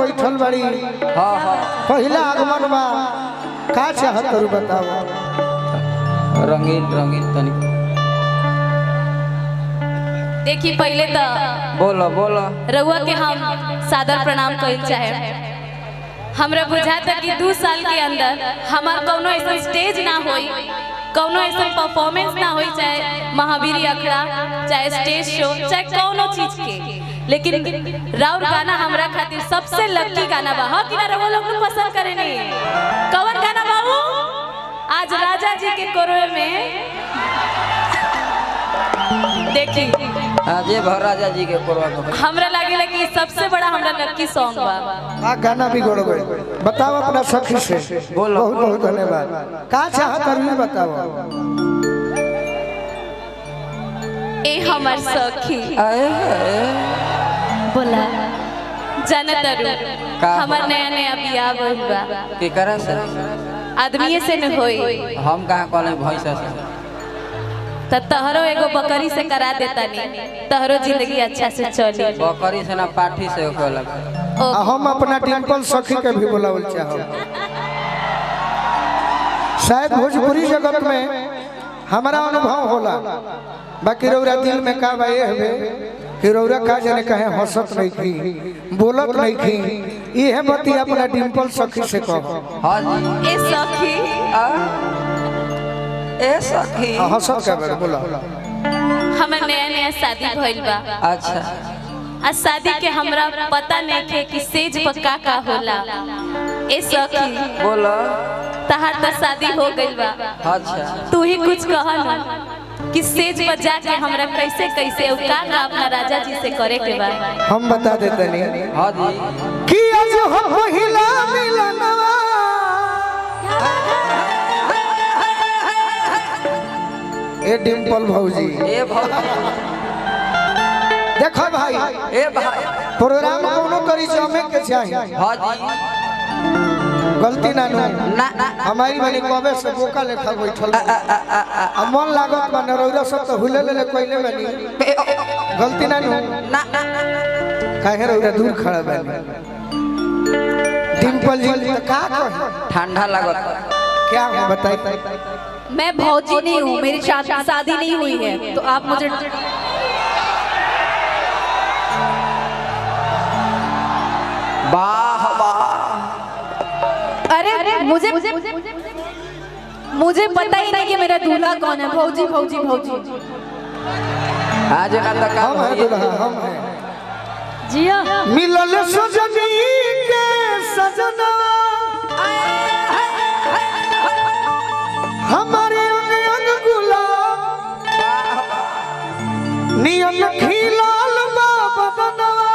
बैठल बड़ी। हाँ हाँ पहला आगमन बा, का चाहत रू बताओ। रंगीन रंगीन तनिक देखी पहले तो बोलो बोलो। रउआ के हम सादर प्रणाम कइल चाहे। हमरा बुझाता कि 2 साल के अंदर हमार कौनो ऐसा स्टेज ना होई, कौनो ऐसा परफॉर्मेंस ना होई, चाहे महावीरी अखड़ा, चाहे स्टेज शो, चाहे कौनो चीज के, लेकिन राउर गाना हमरा खातिर सबसे लकी गाना बा। हाँ कि ना? रउआ लोग पसंद करे नहीं कौन गाना बाबू? आज राजा जी के कोरवे में देखी आज भर राजा जी के कोरवा में हमरा लागेला कि सबसे बड़ा हमरा लकी सॉन्ग बा। आ गाना भी गोड़ गए। बताओ अपना सखी से। बोलो। बहुत बहुत धन्यवाद। का चाहत रू बताओ। ए हमर सखी आए बोला जानत रू का? हमर नया नया बियाह भइल बा। केकरा से? आदमी से न होई। हम कहाँ कहले भैंसा से? त तहरो एगो बकरी से करा देता नी, तहरो जिंदगी अच्छा से चली। बकरी से ना पाठी से होखेला। आ हम अपना डिम्पल सखी के भी बुलावल चाहो। शायद भोजपुरी जगत में हमारा अनुभव होला, बाकी रौरा दिल में का बा ये हवे कि रौरा का जाने कहे हंसत नहीं थी, बोलत नहीं थी। ये बती अपना डिम्पल सखी से कहो। हाँ जी। ए सखी आ ए सखी हंसत का बेर बोला। हमर नया नया शादी भइल बा। अच्छा। आ शादी के हमरा पता नहीं थे कि सेज पर का का होला। ए सखी बोलो। तहार त शादी हो गइल बा। अच्छा। तू ही कुछ कह ना कि सेज पर जाके हमरा कैसे कैसे और का का अपना राजा जी से करे के बा। हम बता देते नहीं हाँ जी। कि आज हम पहिला मिलनवा ए डिम्पल भौजी। ए भौजी देखो भाई, ए भाई प्रोग्राम कोनो करी जमे के चाहिए। हाँ जी। गलती ना नु ना हमारी वाली कबे से बोका लेखा बैठल आ मन लागत बा नरौरा सब तो हुले ले कोइले बनी। गलती ना नु ना काहे रौरा दूर खड़ा बानी। डिम्पल जी त का कहे? ठंडा लागत क्या हूं बताई? मैं भौजी नहीं हूँ, मेरी शादी नहीं हुई है, तो आप मुझे वाह वाह। अरे मुझे मुझे पता ही नहीं कि मेरा दूल्हा कौन है। भौजी भौजी भौजी आज ना तक हम है दूल्हा, हम है जिया मिलल सजनी के सजना हमारे अंग अंग गुलाब नियन खिलाल बदनवा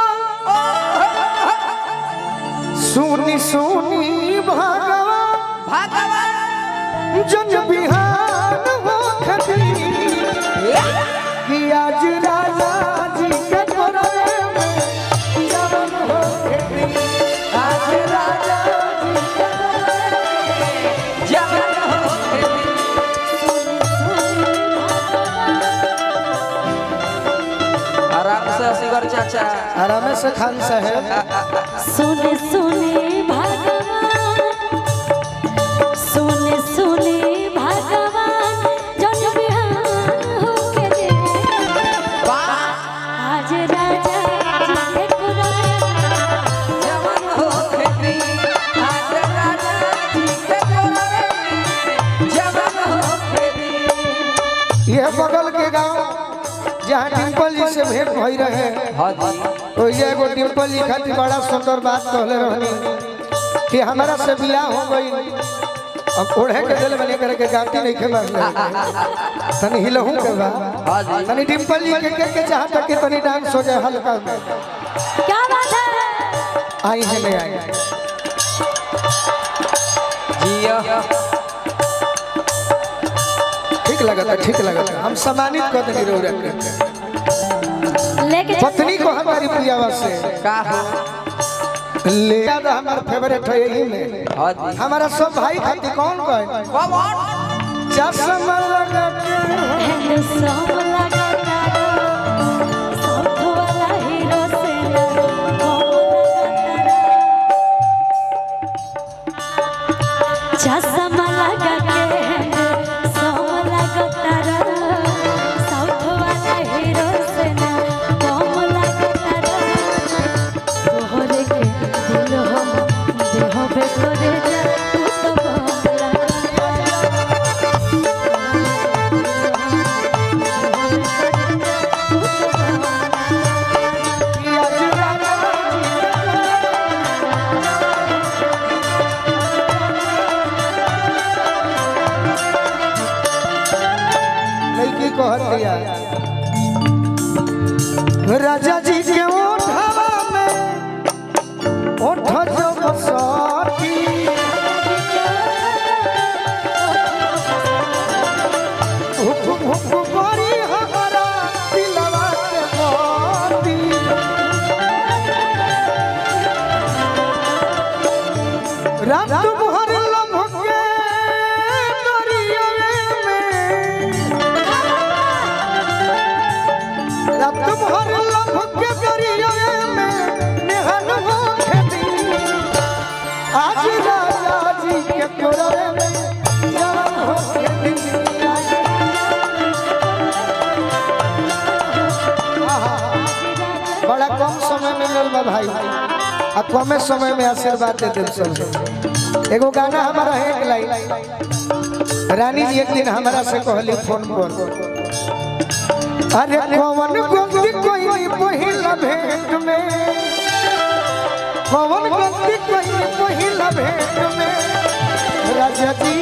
सुनी सुनी भगवा जन बिहान हो खती कि आज राजा जी के कोरवे में जवन हो खेती। आज राजा जी के कोरवे में जवन हो खेती। आराम से असगर चाचा, आराम से खान साहब। सुने सुने भगवान, सुने सुने भगवान जन बिहान होके दे। आज राजा जी के कोरवे जवन हो खेती। आज राजा जी के कोरवे में जवन हो खेती। यह बगल के गांव जहाँ डिम्पल जी से भेंट भई रहे, हाँ जी। तो ये एगो डिम्पल जी खातिर बड़ा सुंदर बात कहले रहनी कि हमारा से बियाह हो गई, अब ओढ़े के दिल बने करे के गाती नहीं के बात तनी हिलहू के बा। हाँ जी। तनी डिम्पल जी के चाहत कि तनी डांस हो जाए हल्का में। क्या बात है? आई है नहीं आई जिया ठीक लगता, ठीक लगता। हम सम्मानित कर देंगे रौरा के लेके पत्नी को हमारी प्रियावा से का हो? ले ज्यादा हमारा फेवरेट है यही में। हाँ जी। हमारा सब भाई खातिर कौन कहे चश्मा लगा के हैंडसम लगाता साउथ वाला हीरो से कम लगाता। राजा जी के ओठवा में ओठ जब साथी हुक हुक बड़ी हमारा दिलवा के मोती। रात भर लम्हे दरिया में, रात भर लम्हे दरिया में निहन हो खेती। आज राजा जी के कोरवे में जवान हो खेती। आहा, बड़ा कम समय मिलल बा भाई, आ कमे समय में आशीर्वाद दे देव सब। एगो गाना हमारा है एक लाइन, रानी जी एक दिन हमारा से कहली फोन पर, अरे कौन गलती कोई पहिला भेंट में, कौन गलती कोई पहिला भेंट में राजा जी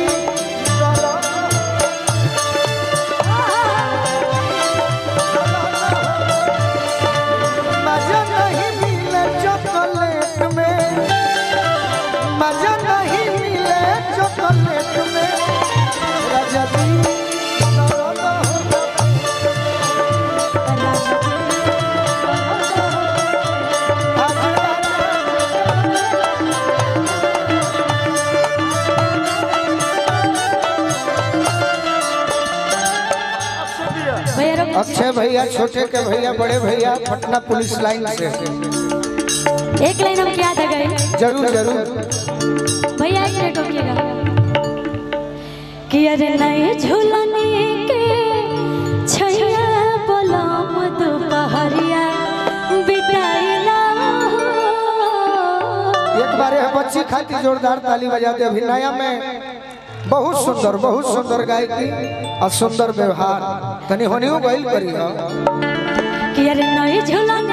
मजा नहीं मिले चॉकलेट में, मजा नहीं मिले चॉकलेट में राजा जी। भैया रुक। अक्षय भैया, छोटे के भैया, बड़े भैया, पटना पुलिस लाइन से। एक लाइन हम याद आ गए। जरूर जरूर भैया एक मिनट रुकिएगा कि अरे नए झूलने के छैया बोलम दोपहरिया बिताइला हो। एक बार यह बच्ची खाती जोरदार ताली बजा दे। अभी नया में बहुत सुंदर गायकी और सुंदर व्यवहार तनी होनियो गइल करी हो। कि अरे नए झूलने